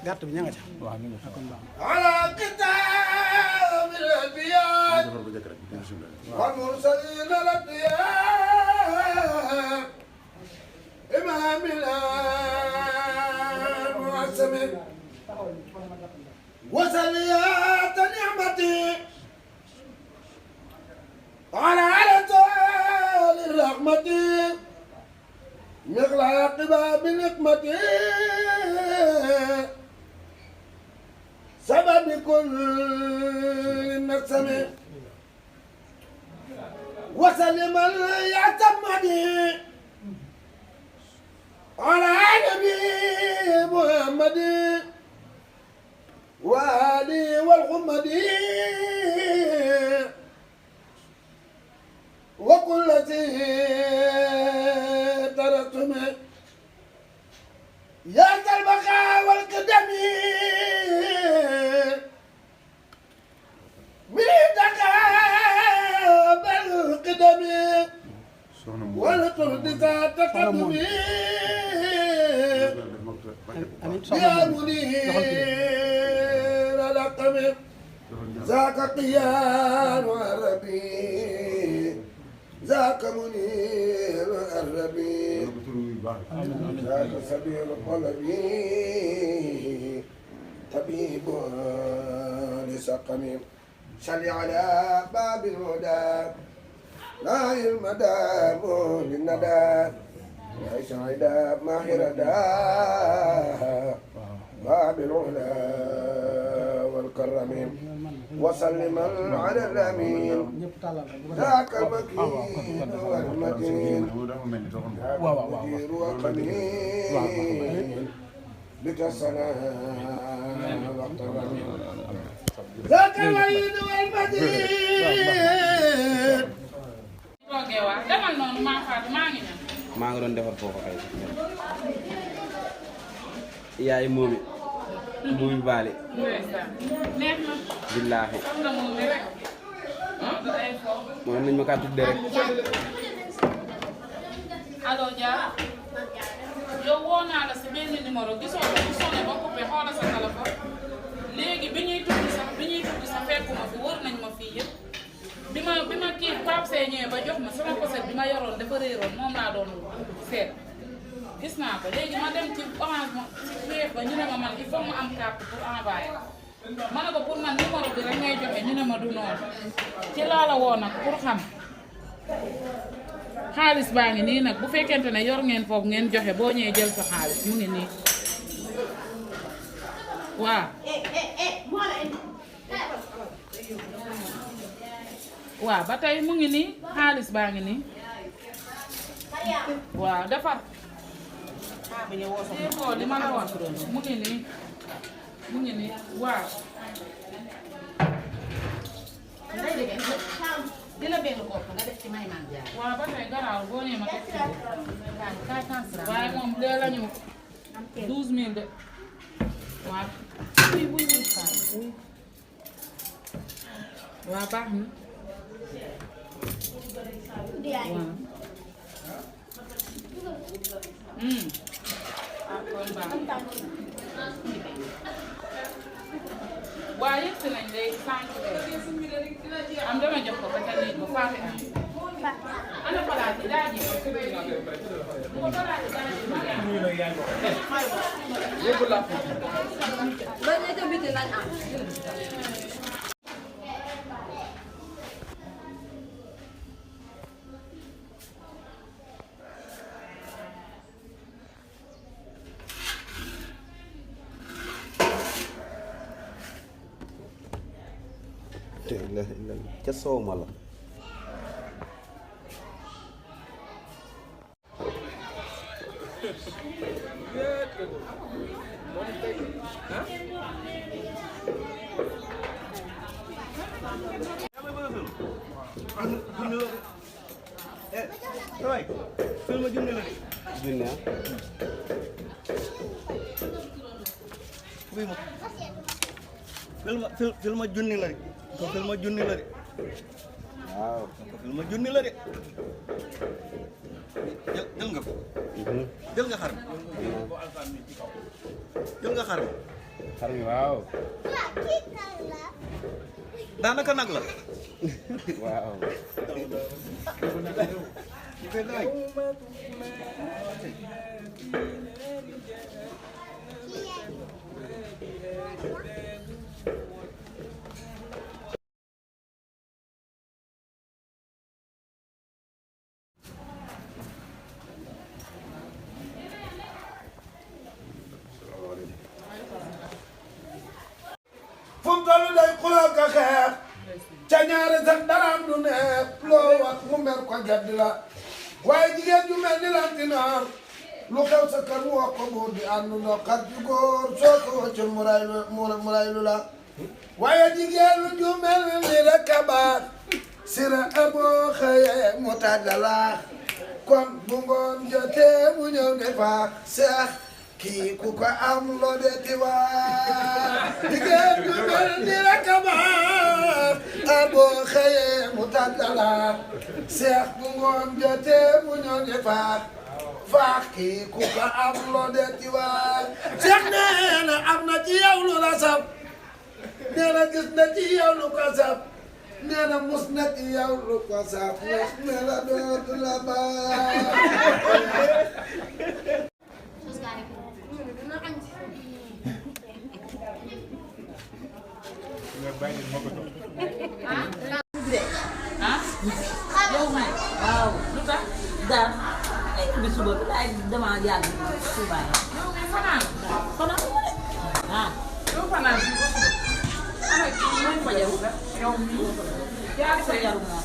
gàtt bi ña nga ca waaw ñu ngi fa ala kitab al-anbiya wal mursalin al-anbiya imamina mu'assamin وسليات نعمتي على طول الرحمة مغلاق باب نقمتي سبب كل النسم وسلم يعتمدي على نبي محمد وآلي والغمدي وكل ذي ترتم يا ذا البقاء والقدم مريدك بالقدم والقرد ذات تقدم يا منير الأقم ذاك قيان الربي ذاك منير الربي ذاك سبيل قلبي طبيب لسقم صل على باب الهدى لا المدام للندى عيش عدا ماهر دا باب العلا والكرم وسلم على الامين ذاك المكين والمتين ذاك المدير والقدير بك السلام والطمأنينة ذاك العيد والمدين maa ngi doon defar foofu ay yaay moomi moomi baale billaahi moom nañ ma kaa tudde rek allo Dia yow woo naa la si benn numéro gisoo ko bu sonné ba coupé xoolal sa téléphone léegi bi ñuy tudd sax fekkuma fi wër nañ ma fii yëpp bi ma kii Pape Seye ñëwee ba jox ma sama pochette bi ma yoroon dafa réeroon moom laa doon seet gis naa ko léegi ma dem ci orange ci Wave ba ñu ne ma man il faut mu am carte pour envoyer ma ne ko pour man numéro bi rek ngay joxe ñu ne ma du noonu ci laa la woo nag pour xam xaalis baa ngi nii nag bu fekkente ne yor ngeen foofu ngeen joxe boo ñëwee jël sa xaalis mu ngi nii waaw waaw ba tey mu ngi nii xaalis baa ngi nii waaw defar déggoo li ma la wax mu ngi nii waaw dina benn kopp nga def ci may man jaar waaw ba tey garaaw boo nee ma def ci waaye moom dee la ñu 12000 de waaw waaw baax na waaw waaw yëg si nañ léegi sànq am dama jox ko ba ca néeg ba faate am ana palaat bi daa ji bu ko palaat bi daa ji yóbbu la ba nekk biti nañ am ca soow ma la Rồi, film mà dừng này. junne ah. fii ma fil ma junni la de ko fil ma junni la de waaw. ko fil ma junni la de jël nga ko jël nga xar mi jël nga xar mi xar mi waaw. daanaka nag la waaw. fu mu toll day xuloo ka xeex ca ñaari sax daraam du neex loo wax mu mer ko gedd la waaye jigéen ju mel ni lantinoor lu xew sa kër mu wax ko buur bi ànd ndox xar ju góor soo ko wëccul mu raylu la waaye jigéen ju mel ni rek a baax sira aboo xëyee mu tàggalaax kon bu ngoon jotee mu ñëw ne faax seex kii ku ko am loo deeti waa jigéen ju mel ni rek a baax aboo xëyee mu tàggalaax seex bu ngoon jotee mu ñëw ne faax faax kii ku ko am loo deeti waa seex nee na am na ci yow lu la saf nee na gis na ci yow lu ko saf nee na mus na ci yow lu ko saf wax ne la dootu la baax yow may waaw lu tax dara ay bi suba bi laay dama yàgg suba yi yow ngay fanaan fanaan ma de yow fanaan bi ba suba ana kii mooy fa yow yow mii yaa sa yaru moo